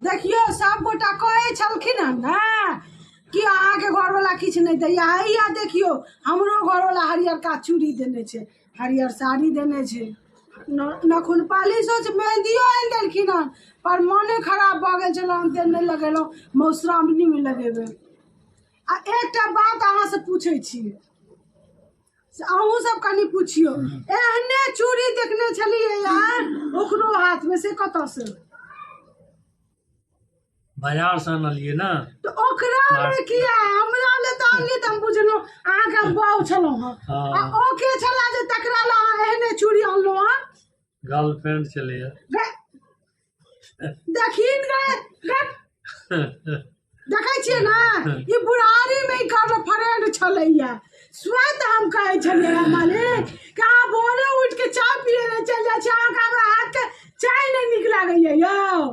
देखियौ सब गोटा कहै छलखिन हन ने कि अहाँके घरवला किछु नहि दैया। हैया देखियौ हमरो घरवला हरियरका चूड़ी देने छै, हरियर साड़ी देने छै, नखुन पालिशो छै, मेहदियो आनि देलखिन हन, पर मोने खराब भऽ गेल छलै, हम तेँ नहि लगेलहुँ, मधुश्रावणीमे लगेबै। आ एकटा बात अहाँसँ पूछै छी, से अहूँ सब कनि पुछियौ, एहने चूड़ी देखने छलियै यार ओकरो हाथमे, से कतऽसँ? बाजार से अनलियै ने। तऽ ओकरा मे किया, हमरा ले तऽ अनलियै तऽ हम बुझलहुँ अहाँके हम बाउ छलहुँ हँ। आ ओ के छला जे तकरा लए अहाँ एहने चूड़ी अनलहुँ हँ? गर्लफ्रेंड छलैया। देखिन गे, देखै छियै ने ई बुढ़ारी मे ई गर्लफ्रेंड छलैया। स्वतः हम कहै छलियै हँ मालिक कि अहाँ भोरे उठि के चाय पियै लए चलि जाइ छी, अहाँके हमरा हाथ के चाय नहि नीक लागैया यौ?